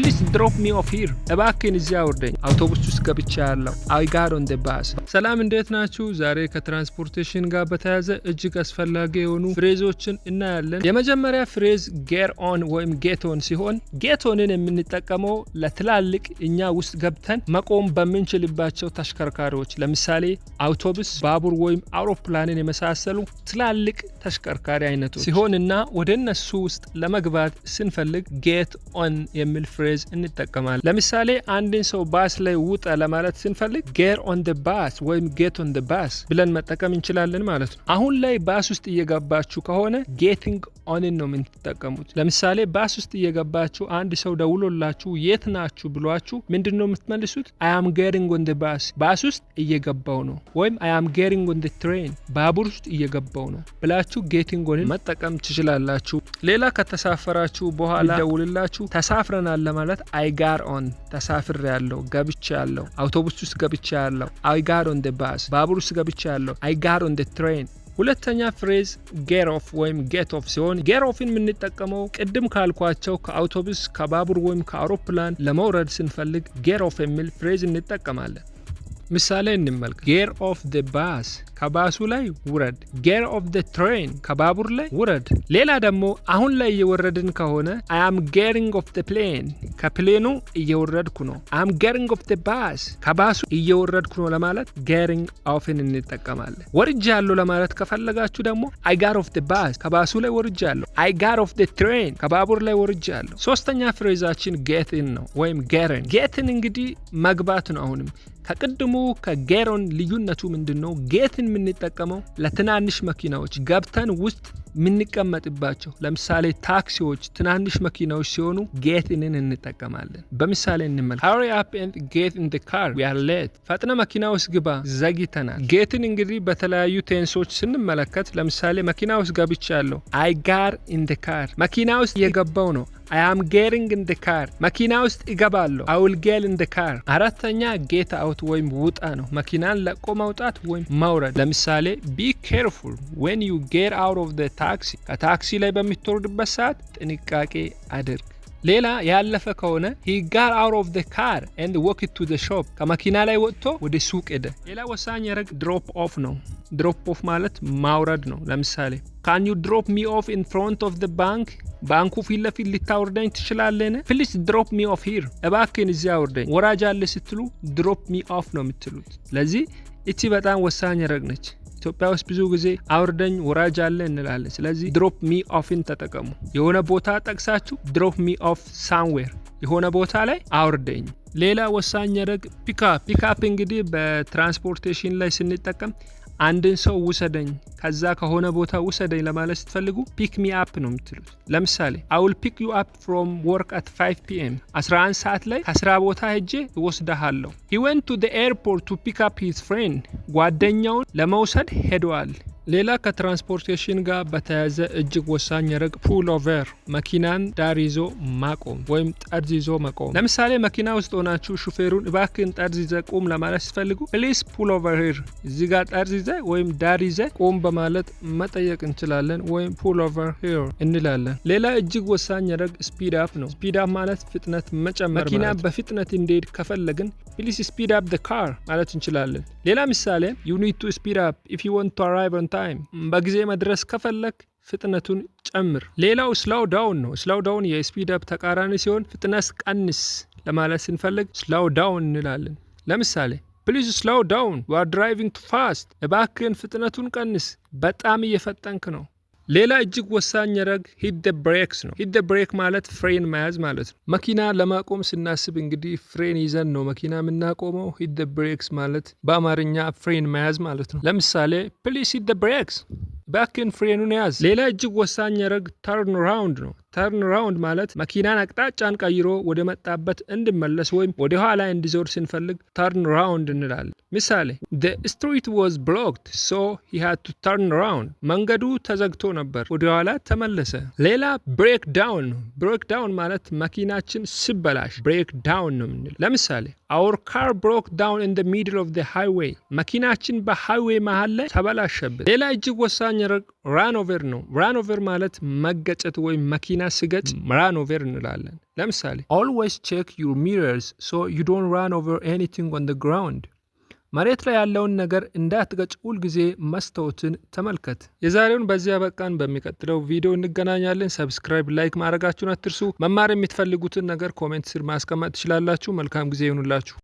Please drop me off here፣ እባክህን እዚህ አውርደኝ። አውቶቡስ ውስጥ ገብቻለሁ። I got on the bus። ሰላም፣ እንዴት ናችሁ? ዛሬ ከ transportation ጋር በተያያዘ እጅግ አስፈላጊ የሆኑ phrase ኦችን እናያለን። የመጀመሪያ phrase get on ወይም get on ሲሆን get on ን የምንጠቀመው ለትላልቅ እኛ ውስጥ ገብተን መቆም በምንችልባቸው ተሽከርካሪዎች፣ ለምሳሌ አውቶቡስ፣ ባቡር ወይም አውሮፕላንን የመሳሰሉ ትላልቅ ተሽከርካሪ አይነቶች ሲሆን እና ወደ እነሱ ውስጥ ለመግባት ስንፈልግ get on የሚል phrase እንጠቀማለን። ለምሳሌ አንድን ሰው ባስ ላይ ውጣ ለማለት ስንፈልግ get on the bus ወይም get on the bus ብለን መጠቀም እንችላለን ማለት ነው። አሁን ላይ ባስ ውስጥ እየገባችሁ ከሆነ getting on ን ነው የምትጠቀሙት። ለምሳሌ ባስ ውስጥ እየገባችሁ አንድ ሰው ደውሎላችሁ የት ናችሁ ብሏችሁ ምንድን ነው የምትመልሱት? I am getting on the bus፣ ባስ ውስጥ እየገባሁ ነው፣ ወይም I am getting on the train፣ ባቡር ውስጥ እየገባሁ ነው ብላችሁ getting on ን መጠቀም ትችላላችሁ። ሌላ ከተሳፈራችሁ በኋላ ደውሎላችሁ ተሳፍረናል ለማለት I got on፣ ተሳፍሬያለሁ፣ ገብቻለሁ፣ አውቶቡስ ውስጥ ገብቻለሁ፣ I got on the bus፣ ባቡር ውስጥ ገብቻለሁ፣ I got on the train። ሁለተኛ phrase get off ወይም get off ሲሆን get off ን የምንጠቀመው ቅድም ካልኳቸው ከአውቶቡስ፣ ከባቡር ወይም ከአውሮፕላን ለመውረድ ስንፈልግ get off የሚል phrase እንጠቀማለን። ምሳሌ እንመልከት። Get off the bus፣ ከባሱ ላይ ውረድ። Get off the train፣ ከባቡር ላይ ውረድ። ሌላ ደግሞ አሁን ላይ እየወረድን ከሆነ I am getting off the plane፣ ከ plane ኑ እየወረድኩ ነው። I am getting off the bus፣ ከባሱ እየወረድኩ ነው ለማለት getting off ን እንጠቀማለን። ወርጃለሁ ለማለት ከፈለጋችሁ ደግሞ I got off the bus፣ ከባሱ ላይ ወርጃለሁ። I got off the train፣ ከባቡር ላይ ወርጃለሁ። ሶስተኛ phrase ኣችን get in ነው ወይም get in። Get in እንግዲህ መግባት ነው። አሁንም ከቅድሙ ከ get on ልዩነቱ ምንድን ነው? Get in የምንጠቀመው ለትናንሽ መኪናዎች ገብተን ውስጥ የምንቀመጥባቸው፣ ለምሳሌ ታክሲዎች፣ ትናንሽ መኪናዎች ሲሆኑ get in ን እንጠቀማለን። በምሳሌ እንመልከት። Hurry up and get in the car, we are late። ፈጥነህ መኪና ውስጥ ግባ፣ ዘግይተናል። Get ን እንግዲህ በተለያዩ tense ኦች ስንመለከት ለምሳሌ መኪና ውስጥ ገብቻለሁ። I got in the car። መኪና ውስጥ እየገባሁ ነው። I am getting in the car። መኪና ውስጥ እገባለሁ። I will get in the car። አራተኛ get out ወይም ውጣ ነው። መኪናን ለቆ መውጣት ወይም መውረድ። ለምሳሌ be careful when you get out of the taxi፣ ከታክሲ ላይ በምትወርድበት ሰዓት ጥንቃቄ አድርግ። ሌላ ያለፈ ከሆነ he got out of the car and walked to the shop፣ ከመኪና ላይ ወጥቶ ወደ ሱቅ ሄደ። ሌላ ወሳኝ ሐረግ drop off ነው። Drop off ማለት ማውረድ ነው። ለምሳሌ can you drop me off in front of the bank? ባንኩ ፊት ለፊት ልታወርደኝ ትችላለህን? Please drop me off here፣ እባክህን እዚያ አውርደኝ። ወራጅ አለ ስትሉ drop me off ነው የምትሉት። ስለዚህ እቺ በጣም ወሳኝ ሐረግ ነች። ኢትዮጵያ ውስጥ ብዙ ጊዜ አውርደኝ፣ ወራጅ አለ እንላለን። ስለዚህ drop me off ን ተጠቀሙ። የሆነ ቦታ ጠቅሳችሁ drop me off somewhere፣ የሆነ ቦታ ላይ አውርደኝ። ሌላ ወሳኝ ሐረግ pick up። Pick up እንግዲህ በ transportation ላይ ስንጠቀም አንድን ሰው ውሰደኝ፣ ከዛ ከሆነ ቦታ ውሰደኝ ለማለት ስትፈልጉ pick me up ነው የምትሉት። ለምሳሌ I will pick you up from work at 5 PM፣ 11 ሰዓት ላይ ከስራ ቦታ ሄጄ እወስድሃለሁ። He went to the airport to pick up his friend፣ ጓደኛውን ለመውሰድ ሄዷል። ሌላ ከ transportation ጋር በተያያዘ እጅግ ወሳኝ ሐረግ pull over፣ መኪናን ዳር ይዞ ማቆም ወይም ጠርዝ ይዞ መቆም። ለምሳሌ መኪና ውስጥ ሆናችሁ ሹፌሩን እባክህን ጠርዝ ይዘህ ቁም ለማለት ስትፈልጉ please pull over here፣ እዚህ ጋር ጠርዝ ይዘህ ወይም ዳር ይዘህ ቁም በማለት መጠየቅ እንችላለን፣ ወይም pull over here እንላለን። ሌላ እጅግ ወሳኝ ሐረግ speed up ነው። Speed up ማለት ፍጥነት መጨመር። መኪና በፍጥነት እንዲሄድ ከፈለግን please speed up the car ማለት እንችላለን። ሌላ ምሳሌ you need to speed up if you want to arrive on time፣ በጊዜ መድረስ ከፈለግክ ፍጥነቱን ጨምር። ሌላው slow down ነው። Slow down የ speed up ተቃራኒ ሲሆን ፍጥነት ቀንስ ለማለት ስንፈልግ slow down እንላለን። ለምሳሌ please slow down, you are driving too fast፣ እባክህን ፍጥነቱን ቀንስ፣ በጣም እየፈጠንክ ነው። ሌላ እጅግ ወሳኝ ሐረግ hit the brakes ነው። Hit the brake ማለት ፍሬን መያዝ ማለት ነው። መኪና ለማቆም ስናስብ እንግዲህ ፍሬን ይዘን ነው መኪና የምናቆመው። Hit the brakes ማለት በአማርኛ ፍሬን መያዝ ማለት ነው። ለምሳሌ please hit the brakes፣ እባክህን ፍሬኑን ያዝ። ሌላ እጅግ ወሳኝ ሐረግ turn round ነው። Turn round ማለት መኪናን አቅጣጫን ቀይሮ ወደ መጣበት እንዲመለስ ወይም ወደ ኋላ እንዲዞር ስንፈልግ turn round እንላለን። ምሳሌ the street was blocked, so he had to turn round፣ መንገዱ ተዘግቶ ነበር፣ ወደ ኋላ ተመለሰ። ሌላ break down ነው። Break down ማለት መኪናችን ሲበላሽ break down ነው የምንለው። ለምሳሌ our car broke down in the middle of the highway፣ መኪናችን በ highway መሀል ላይ ተበላሸብን። ሌላ እጅግ ወሳኝ ሁለተኛ run over ነው። Run over ማለት መገጨት ወይም መኪና ሲገጭ run over እንላለን። ለምሳሌ፣ "Always check your mirrors so you don't run over anything on the ground." መሬት ላይ ያለውን ነገር እንዳትገጭ ሁልጊዜ መስታወትን ተመልከት። የዛሬውን በዚህ አበቃን። በሚቀጥለው ቪዲዮ እንገናኛለን። Subscribe፣ like ማድረጋችሁን አትርሱ። መማር የምትፈልጉትን ነገር comment ስር ማስቀመጥ ትችላላችሁ። መልካም ጊዜ ይሁንላችሁ።